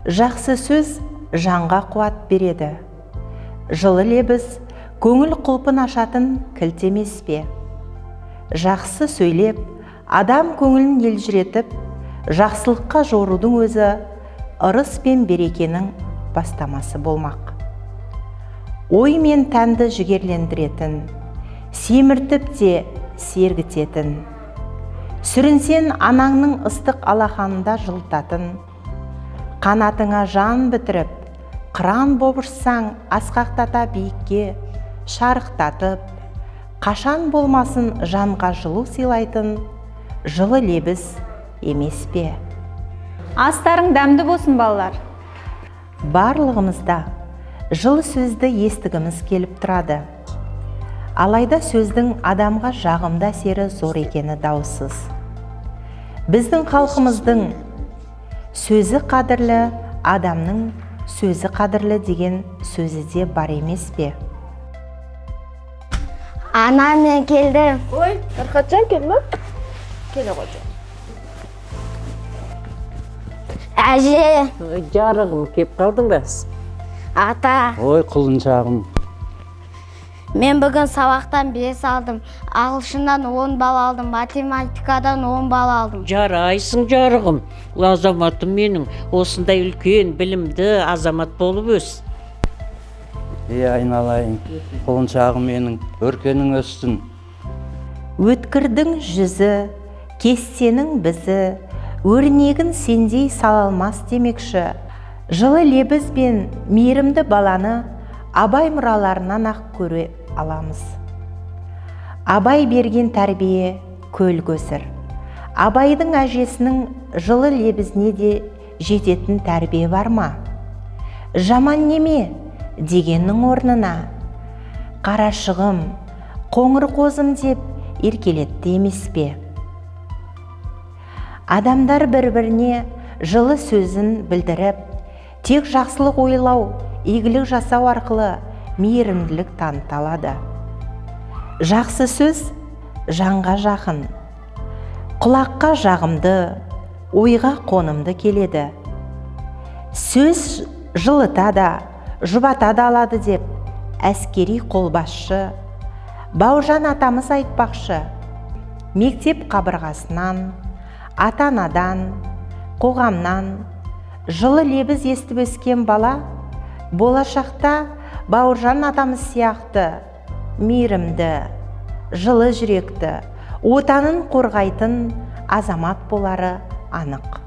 Жақсы сөз жанға қуат береді. Жылы лебіз көңіл құлпын ашатын кілт емес пе? Жақсы сөйлеп, адам көңілін елжіретіп, жақсылыққа жорудың өзі ырыс пен берекенің бастамасы болмақ. Ой мен тәнді жігерлендіретін, семіртіп те сергітетін, сүрінсең анаңның ыстық алақанында жылытатын, қанатыңа жан бітіріп, қыран боп ұшсаң асқақтата биікке шарықтатып, қашан болмасын жанға жылу сыйлайтын жылы лебіз емес пе? Астарың дәмді болсын, балалар. Барлығымызда жылы сөзді естігіміз келіп тұрады. Алайда сөздің адамға жағымды әсері зор екені даусыз. Біздің халқымыздың сөзі қадірлі, адамның сөзі қадірлі деген сөзі де бар емес пе? Анам, мен келдім. Ой, Рахатжан келді ма? Келе ғой. Әже. Ой, жарығым, кеп қалдың ба? Ата. Ой, құлыншағым. Мен бүгін сабақтан 5 алдым. Ағылшыннан 10 балл алдым, математикадан 10 балл алдым. Жарайсың, жарығым, азаматым менің. Осындай үлкен білімді азамат болып өс. Ей, айналайын, құлыншағым менің, өркенің өссін. Өткірдің жүзі, кестенің бізі, өрнегін сендей сала алмас демекші, жылы лебіз бен мейірімді баланы Абай мұраларынан ақ көре аламыз. Абай берген тәрбие көл көсір. Абайдың әжесінің жылы лебізіне де жететін тәрбие бар ма? Жаман неме дегеннің орнына қарашығым, қоңыр қозым деп еркелетті емес пе? Адамдар бір-біріне жылы сөзін білдіріп, тек жақсылық ойлау, игілік жасау арқылы мейірімділік таныта алады. Жақсы сөз жанға жақын, құлаққа жағымды, ойға қонымды келеді. Сөз жылыта да, жұбата да алады деп әскери қолбасшы Бауыржан атамыз айтпақшы, мектеп қабырғасынан, ата-анадан, қоғамнан жылы лебіз естіп өскен бала болашақта Бауыржан атамыз сияқты мейірімді, жылы жүректі, отанын қорғайтын азамат болары анық.